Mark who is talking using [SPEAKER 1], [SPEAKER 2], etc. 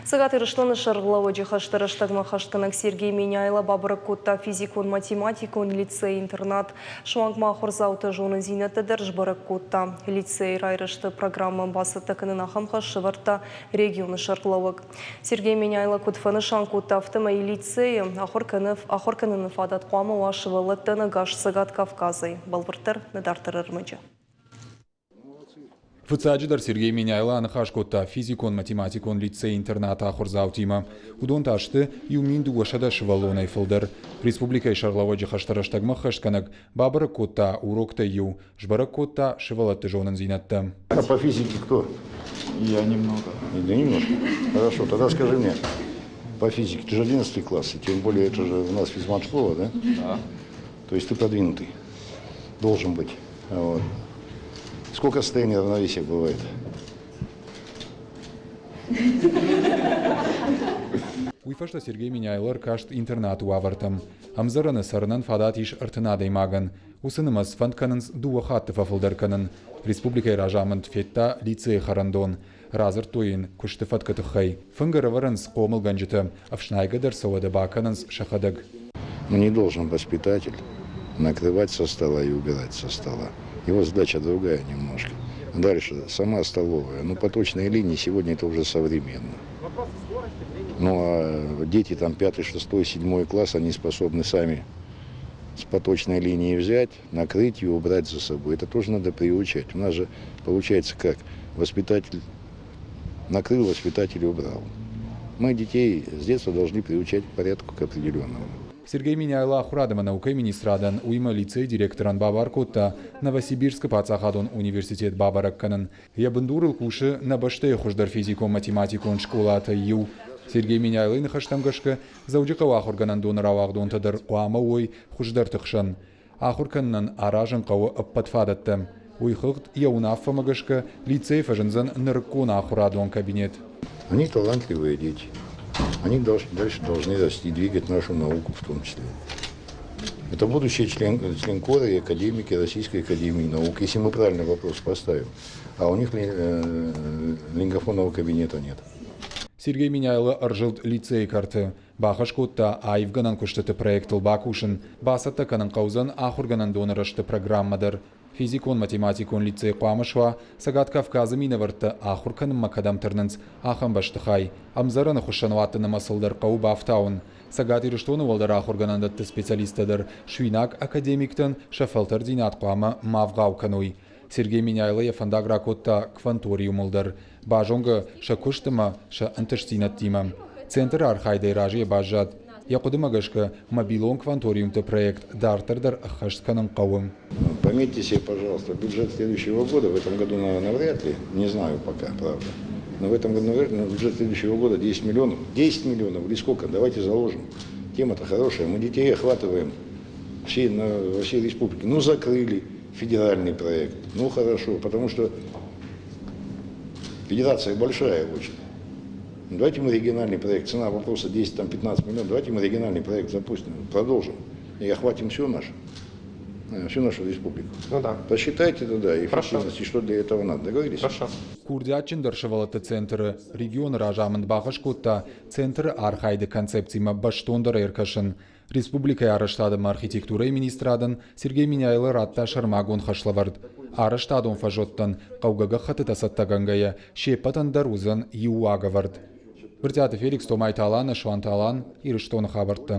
[SPEAKER 1] Цӕгат Ирыстоны сӕргълӕууӕджы хӕсты рӕстӕгмӕ хӕстгӕнӕг Сергей Меняйло бабӕрӕг кодта физикон-математикон лицей-интернат. Суанг ма ахуырдзауты зонындзинӕдтӕ дӕр сбӕрӕг кодта. Лицейы райрӕзты программӕ бацӕттӕ кӕнын ахӕм хӕс сӕвӕрдта регионы сӕргълӕууӕг. Сергей Меняйло куыд фӕнысан кодта, афтӕмӕй лицейы ахуыр кӕныны фадат хъуамӕ уа сывӕллӕттӕн ӕгас Цӕгат Кавказӕй. Бӕлвырддӕр нӕ дарддӕр ӕрмӕджы.
[SPEAKER 2] Фыццаджыдӕр Сергей Меняйло аныхас кодта физикон-математикон лицей-интернаты ахуырдзаутимӕ. Уыдон та сты 1200 сывӕллонӕй фылдӕр. Республикӕйы сӕргълӕууӕджы хӕстӕ рӕстӕгмӕ ӕххӕстгӕнӕг бабӕрӕг кодта уроктӕй иу, сбӕрӕг кодта сывӕллӕтты зонындзинӕдтӕ.
[SPEAKER 3] А по физике кто?
[SPEAKER 4] Я немного.
[SPEAKER 3] Да немножко? Хорошо, тогда скажи мне, по физике, ты же 11 класс, и тем более это же у нас физмат-школа, да?
[SPEAKER 4] Да.
[SPEAKER 3] То есть ты продвинутый, должен быть. Вот. Сколько состояний равновесия бывает?
[SPEAKER 2] Уый фӕстӕ Сергей Меняйло ӕркаст интернаты уавӕртӕм. Ӕмдзӕрӕны цӕрынӕн фадат ис 30 адӕймагӕн. Уыцы нымӕц фӕнд кӕнынц дыууӕ хатты фӕфылдӕр кӕнын. Республикӕйы разамынд федта лицейы хӕрӕндон. Радзырдтой йын куысты фӕткы тыххӕй. Фынг ӕрӕвӕрынц хъомылгӕнджытӕ, ӕфснайгӕ дӕр сӕ уӕдӕ бакӕнынц сӕхӕдӕг.
[SPEAKER 3] Ну, не должен воспитатель накрывать со стола и убирать со стола. Его задача другая немножко. Дальше, сама столовая. Ну, поточные линии сегодня это уже современно. Ну, а дети там пятый, шестой, седьмой класс, они способны сами с поточной линии взять, накрыть и убрать за собой. Это тоже надо приучать. У нас же получается как? Воспитатель накрыл, воспитатель убрал. Мы детей с детства должны приучать к порядку к определенному.
[SPEAKER 2] Сергей Меняйло ахуырад ӕмӕ наукӕйы министрадӕн, уыимӕ лицейы директорӕн бабар кодта Новосибирскы паддзахадон университет бабӕрӕг кӕнын. Йӕ бындурыл кусы нӕ бӕстӕйы хуыздӕр физикон-математикон скъолатӕй иу. Сергей Меняйлойы ныхӕстӕм гӕсгӕ, Дзӕуджыхъӕуы ахуыргӕнӕндоны рауагъдонтӕ дӕр хъуамӕ уой хуыздӕрты хсӕн. Ахуыр кӕнынӕн аразын хъӕуы ӕппӕт фадӕттӕ. Уый хыгъд йӕ уынаффӕмӕ гӕсгӕ лицейы фӕзындзӕн нырыккон ахуырадон кабинет.
[SPEAKER 3] Они талантливые дети. Они дальше должны расти, двигать нашу науку в том числе. Это будущие членкоры и академики Российской академии наук, если мы правильно вопрос поставим. А у них лингофонного кабинета нет.
[SPEAKER 2] Сергей Меняйло ӕрзылд лицейы кӕрты. Бахӕс кодта аивгӕнӕн куыстыты проектыл бакусын, бацӕттӕ кӕнын хъӕудзӕн ахуыргӕнӕндоны рӕзты программӕ дӕр. Физикон-математикон лицей хъуамӕ суа, Цӕгат Кавказы минӕвӕрттӕ ахуыр кӕнынмӕ кӕдӕм тырнынц, ахӕм бӕстыхай. Ӕмдзӕрӕны хуыссӕнуӕтты нымӕцыл дӕр хъӕуы бафтауын. Цӕгат Ирыстоны уӕлдӕр ахуыргӕнӕндӕтты специалисттӕ дӕр суинаг академиктӕн сӕ фӕлтӕрддзинад хъуамӕ ма вгъау кӕной. Сергей Меняйло йӕ фӕндаг ракодта кванториумыл дӕр. Базонгӕ сӕ куыст ӕмӕ сӕ ӕнтыстдзинӕдтимӕ. Центры архайдӕй разыйӕ баззад. Йӕ хъуыдымӕ гӕсгӕ, мобилон кванториумты проект дарддӕр дӕр ӕххӕст кӕнын хъӕуы.
[SPEAKER 3] Пометьте себе, пожалуйста, бюджет следующего года, в этом году, наверное, вряд ли, не знаю пока, правда. Но в этом году, наверное, бюджет следующего года 10 миллионов. 10 миллионов или сколько? Давайте заложим. Тема-то хорошая. Мы детей охватываем во всей республике. Ну, закрыли федеральный проект. Ну, хорошо, потому что федерация большая очень. Давайте мы региональный проект, цена вопроса 10-15 миллионов, давайте мы региональный проект запустим, продолжим и охватим всю нашу республику.
[SPEAKER 4] Ну да.
[SPEAKER 3] Посчитайте тогда эффективность и что для этого надо. Договорились?
[SPEAKER 4] Хорошо.
[SPEAKER 2] Курдиатджындӕр сывӕллӕтты центры регионы разамынд бахӕс кодта центры архайды концепцимӕ бӕстондӕр ӕркӕсын. Республикӕйы арӕзтад ӕмӕ архитектурӕйы министрадӕн Сергей Меняйло радта сӕрмагонд хӕслӕвӕрд. Арӕзтадон фӕзуӕттӕн хъӕугӕ гӕххӕттытӕ цӕттӕгӕнгӕйӕ се ппӕтӕн дӕр уыдзӕн иу уагӕвӕрд. Брытъиаты Феликс, Томайты Алан, Суанты Алан, Ирыстоны хабӕрттӕ.